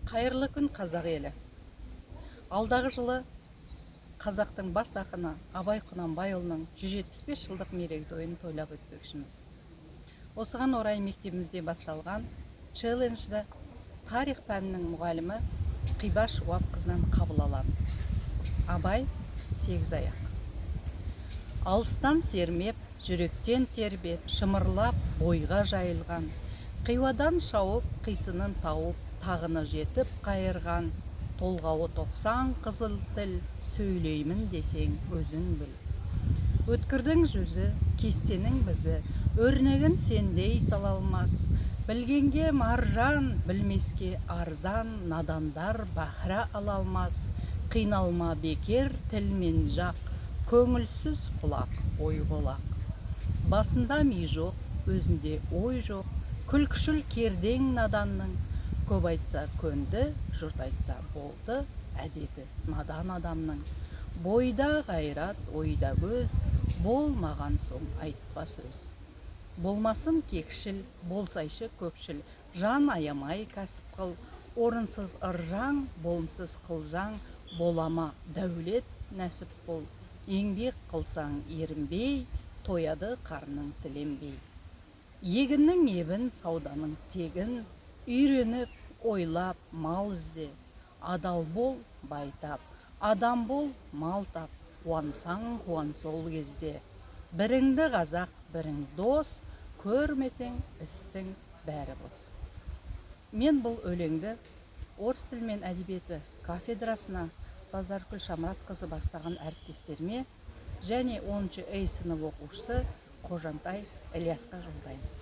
Қайырлы күн, қазақ елі! Алдағы жылы қазақтың бас ақыны Абай Құнанбайұлының 175 жылдық мерейтойын тойлап өтпекшіміз. Осыған орай мектебімізде басталған челленджді тарих пәнінің мұғалімі Қибаш Уапқызынан қабыл аламын. Абай сегіз аяқ. Алыстан сермеп, жүректен тербеп, шымырлап бойға жайылған, Қиуадан шауып, қисынын тауып, тағыны жетіп қайырған, толғауы 90 қызыл тіл, сөйлеймін десең, өзің біл. Өткірдің жүзі, кестенің бізі, өрнегін сендей сала алмас. Білгенге маржан, білмеске арзан, надандар баһра ала алмас. Қиналма бекер тіл мен жақ, көңілсіз құлақ ой қолақ. Басында ми жоқ, өзінде ой жоқ, күлкішіл кердең наданның. Көп айтса көнді, жұрт айтса болды, әдеті надан адамның. Бойда қайрат, ойда көз болмаған соң, айтпа сөз. Болмасын кекшіл, болсайшы көпшіл, жан аямай кәсіп қыл. Орынсыз ыржаң, болымсыз қылжаң, бола ма дәулет нәсіп бұл? Еңбек қылсаң ерінбей, тояды қарның тіленбей. Егіннің ебін, сауданың тегін үйреніп, ойлап мал ізде. Адал бол, бай тап, адам бол, мал тап, қуансаң, қуан сол кезде. Біріңді қазақ, бірің дос көрмесең, істің бәрі бос. Мен бұл өлеңді орыс тілі мен әдебиеті кафедрасына Базаркүл Шамратқызы бастаған әріптестеріме және 10 А сынып оқушысы Қожантай Ілиясқа жолдаймын.